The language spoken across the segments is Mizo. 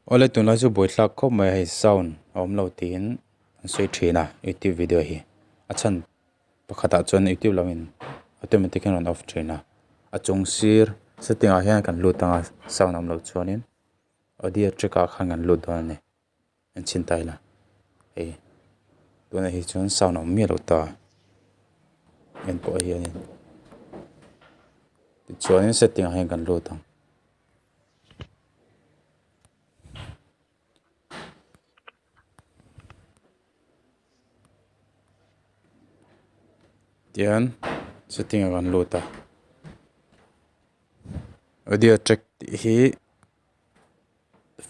Awle tunlai chu buaithlak khawp mai a hei sound a awm lo tiin an sawi thin a youtube video hi a chhan pakhatah chuan youtube lam in automatic in a rawn off thin a a chung sir setting ah hian kan lut ang a sound a awm loh chuanin audio track ah khan kan lut dawn a ni en chhin ta ila hei tunah hi chuan sound a awm miah lo ta en pawh hianin tichuanin setting ah hian kan lut ang. Tihian setting ah kan lut a audio track tih hi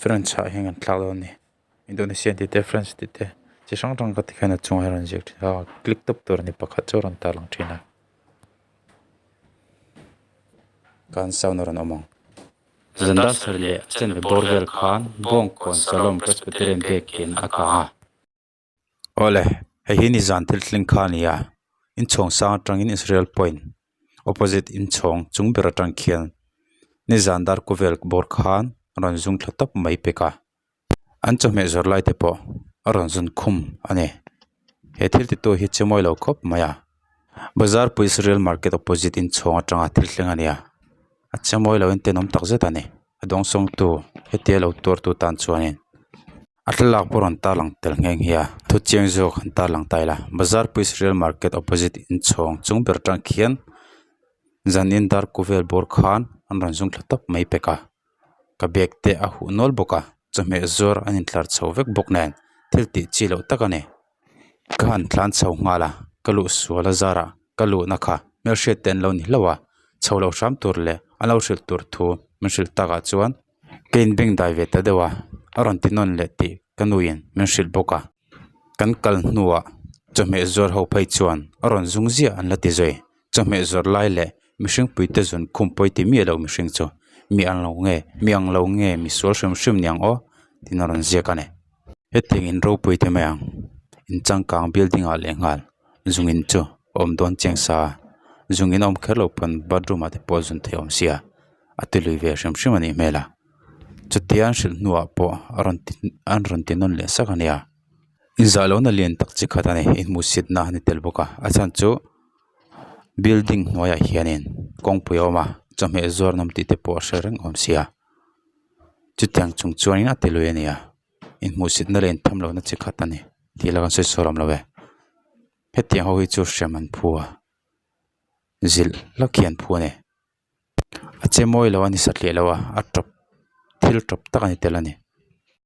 french ah hian kan thlak dawn a ni indonesian tih te french tih te chi hrang hrang ka ti khan a chungah hian a rawn ziak thin a click tawp tur a ni pakhat chu a rawn tarlang thin a. Khan sound a rawn awm ang. Zan dar sarih leh a chen ve bawr vel khan Bawngkawn Salom Presbyterian Biakin a kang a. Awle, hei hi nizan thil thleng kha a ni a, inchhawng sang atangin Israel Point opposite inchhawng chung ber atang khian nizan dar ku vel bawr khan a rawn zung thla tawp mai pek a. An chawhmeh zawrh lai te pawh a rawn zun khum a ni. He thil ti tu hi che mawi lo khawp mai a. Bazar pui Israel market opposite inchhawng atanga thil thleng a ni a. A che mawi lo in tenawm tak zet a ni. A dawngsawng tu hetia lo tuar tu tan chuanin a thlalak pawh a rawn tarlang tel nghe nghe a. Thu chiang zawk an tarlang ta ila. Bazar pui Israel market opposite inchhawng chung ber atang khian zanin dar ku vel bawr khan an rawn zung thla tawp mai pek a. Ka bag te a huh nual bawk a chawhmeh zuar an intlar chho vek bawk nen thil tih chi loh tak a ni. Ka han tlan chho nghal a ka luh sual a zarah ka luhna kha hmelhriat te an lo ni hlauh a chho lo hram tur leh an lo hrilh tur thu min hrilh takah chuan ka inbeng dai ve ta deuh a a rawn ti nawn leh tih ka nuin min hrilh bawk a kan kal hnuah chawhmeh zuar ho phei chuan a rawn zung ziah an la ti zui. Chawhmeh zawrh lai leh mihring puite zun khum pawi ti miah lo mihring chu mi ang lo nge mi ang lo nge mi sual hrim hrim ni ang aw tiin a rawn ziak a ni. Hetiang in ropui te mai ang in changkang building ah leh nghal zung in chu a awm dawn chiang sa a zung in a awm kher lo pawn bathroom ah te pawh zun theih a awm sia a ti lui ve hrim hrim a nih hmel a chutia an hrilh hnuah pawh a rawn ti an rawn ti nawn leh sak a nia inzah lohna lian tak chi khat a ni inhmuhsitna a ni tel bawk a a chhan chu. Building hnuaiah hianin kawngpui a awm a chawhmeh zuar nawm tih te pawh a hre reng awm sia chutiang chung chuanin a ti lui a nia inhmuhsitna leh intham lohna chi khat a ni tih la kan sawi sawi awm lo e hetiang ho hi chu hrem an phu a zilh hlak hi an phu a ni a che mawi lo a ni satliah lo a a tawp thil tawp tak a ni tel a ni.